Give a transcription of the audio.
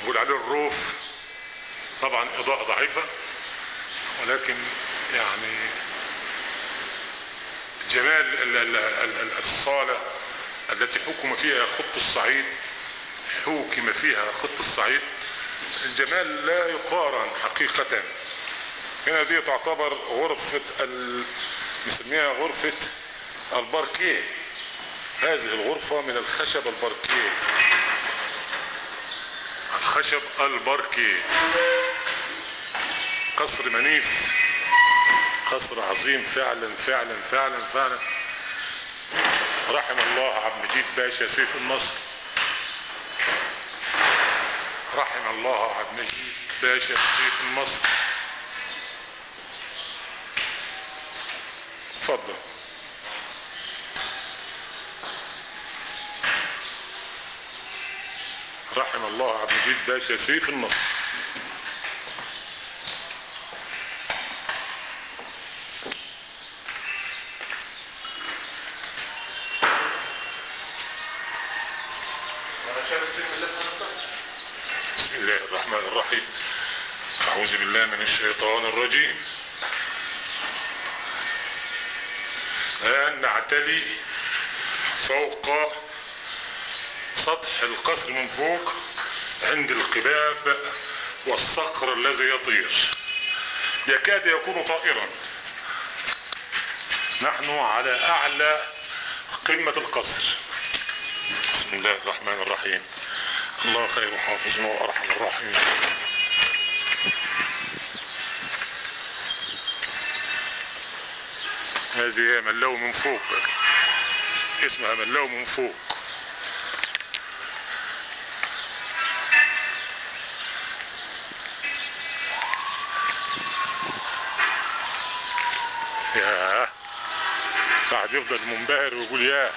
نقول عليه الروف. طبعا إضاءة ضعيفة، ولكن يعني جمال الصالة التي حكم فيها خط الصعيد، حكم فيها خط الصعيد، الجمال لا يقارن حقيقة. هنا دي تعتبر غرفة نسميها غرفة الباركيه. هذه الغرفة من الخشب الباركيه، الخشب الباركيه. قصر منيف، قصر عظيم فعلا فعلا فعلا فعلا. رحم الله عبد المجيد باشا سيف النصر، رحم الله عبد المجيد باشا سيف النصر. اتفضل. رحم الله عبد المجيد باشا سيف النصر. بسم الله الرحمن الرحيم. أعوذ بالله من الشيطان الرجيم. الآن نعتلي فوق سطح القصر من فوق عند القباب والصقر الذي يطير، يكاد يكون طائرا. نحن على أعلى قمة القصر. بسم الله الرحمن الرحيم. الله خير حافظ وأرحم الراحمين. هذه هي ملاو من فوق، اسمها ملاو من فوق. ياه، بعد يفضل منبهر ويقول ياه.